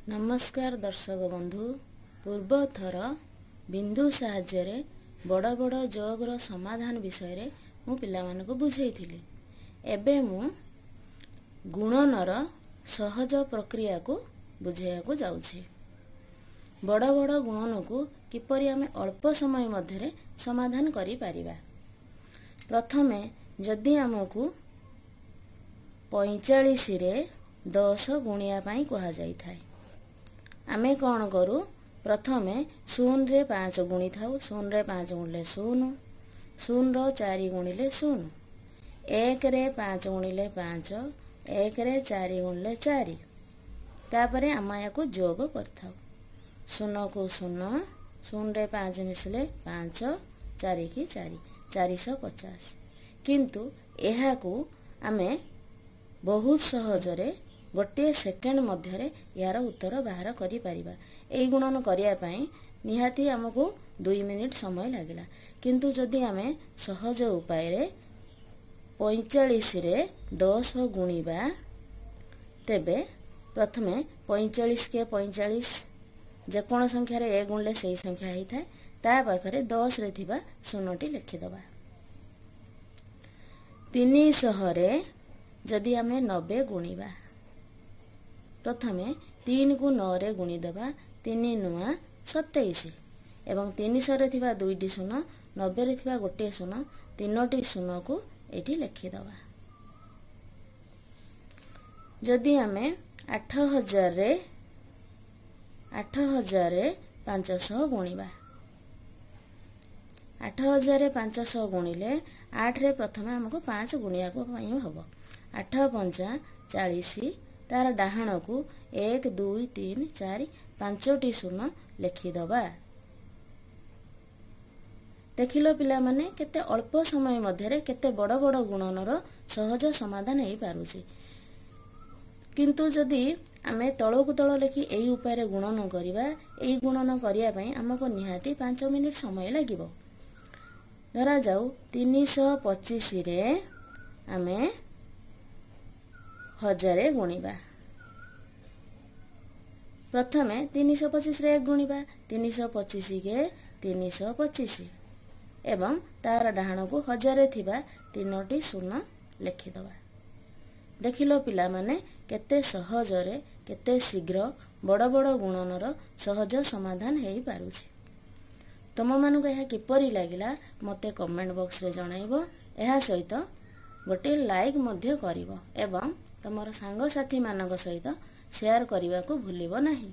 ନମସ୍କାର ଦର୍ଶକ ବନ୍ଧୁ, ପୂର୍ବଥର ବିନ୍ଦୁ ସାହାଯ୍ୟରେ ବଡ଼ ବଡ଼ ଯୋଗର ସମାଧାନ ବିଷୟରେ ମୁଁ ପିଲାମାନଙ୍କୁ ବୁଝେଇଥିଲି। ଏବେ ମୁଁ ଗୁଣନର ସହଜ ପ୍ରକ୍ରିୟାକୁ ବୁଝେଇବାକୁ ଯାଉଛି। ବଡ଼ ବଡ଼ ଗୁଣନକୁ କିପରି ଆମେ ଅଳ୍ପ ସମୟ ମଧ୍ୟରେ ସମାଧାନ କରିପାରିବା। ପ୍ରଥମେ ଯଦି ଆମକୁ 45ରେ 10 ଗୁଣିବା ପାଇଁ କୁହାଯାଇଥାଏ, ଆମେ କ'ଣ କରୁ? ପ୍ରଥମେ 0ରେ 5 ଗୁଣିଥାଉ। 0ରେ 5 ଗୁଣିଲେ 0, 0ର 4 ଗୁଣିଲେ 0। 1ରେ 5 ଗୁଣିଲେ 5, 1ରେ 4 ଗୁଣିଲେ 4। ତାପରେ ଆମେ ଏହାକୁ ଯୋଗ କରିଥାଉ। 0କୁ 0, 0ରେ 5 ମିଶିଲେ 5, 4 କି 4, 450। କିନ୍ତୁ ଏହାକୁ ଆମେ ବହୁତ ସହଜରେ ଗୋଟିଏ ସେକେଣ୍ଡ ମଧ୍ୟରେ ଏହାର ଉତ୍ତର ବାହାର କରିପାରିବା। ଏହି ଗୁଣନ କରିବା ପାଇଁ ନିହାତି ଆମକୁ 2 ମିନିଟ୍ ସମୟ ଲାଗିଲା। କିନ୍ତୁ ଯଦି ଆମେ ସହଜ ଉପାୟରେ 45ରେ 10 ଗୁଣିବା, ତେବେ ପ୍ରଥମେ 45 କେ 45, ଯେକୌଣସି ସଂଖ୍ୟାରେ ଏ ଗୁଣିଲେ ସେଇ ସଂଖ୍ୟା ହେଇଥାଏ, ତା ପାଖରେ 10ରେ ଥିବା ଶୂନଟି ଲେଖିଦେବା। 300ରେ ଯଦି ଆମେ 90 ଗୁଣିବା, ପ୍ରଥମେ 3କୁ 9ରେ ଗୁଣିଦେବା, 3 ନୂଆ 27, ଏବଂ 300ରେ ଥିବା 2ଟି ଶୂନ, 90ରେ ଥିବା ଗୋଟିଏ ଶୂନ, 3ଟି ଶୂନକୁ ଏଇଠି ଲେଖିଦେବା। ଯଦି ଆମେ 8000ରେ 500 ଗୁଣିବା, 8000ରେ 500 ଗୁଣିଲେ 8ରେ ପ୍ରଥମେ ଆମକୁ 5 ଗୁଣିବାକୁ ପାଇଁ ହେବ। 8 ପଞ୍ଚା 40, ତାର ଡାହାଣକୁ 1, 2, 3, 4, 5ଟି ଶୂନ ଲେଖିଦେବା। ଦେଖିଲ ପିଲାମାନେ, କେତେ ଅଳ୍ପ ସମୟ ମଧ୍ୟରେ କେତେ ବଡ଼ ବଡ଼ ଗୁଣନର ସହଜ ସମାଧାନ ହେଇପାରୁଛି। କିନ୍ତୁ ଯଦି ଆମେ ତଳକୁ ତଳ ଲେଖି ଏହି ଉପାୟରେ ଗୁଣନ କରିବା, ଏହି ଗୁଣନ କରିବା ପାଇଁ ଆମକୁ ନିହାତି 5 ମିନିଟ୍ ସମୟ ଲାଗିବ। ଧରାଯାଉ 325ରେ ଆମେ 1000 ଗୁଣିବା। ପ୍ରଥମେ 325ରେ 1 ଗୁଣିବା, 325 କେ 325, ଏବଂ ତାର ଡାହାଣକୁ 1000 ଥିବା 3ଟି ଶୂନ ଲେଖିଦେବା। ଦେଖିଲ ପିଲାମାନେ, କେତେ ସହଜରେ କେତେ ଶୀଘ୍ର ବଡ଼ ବଡ଼ ଗୁଣନର ସହଜ ସମାଧାନ ହେଇପାରୁଛି। ତୁମମାନଙ୍କୁ ଏହା କିପରି ଲାଗିଲା ମୋତେ କମେଣ୍ଟ ବକ୍ସରେ ଜଣାଇବ। ଏହା ସହିତ ଗୋଟିଏ ଲାଇକ୍ ମଧ୍ୟ କରିବ ଏବଂ ତୁମର ସାଙ୍ଗସାଥିମାନଙ୍କ ସହିତ ସେୟାର କରିବାକୁ ଭୁଲିବ ନାହିଁ।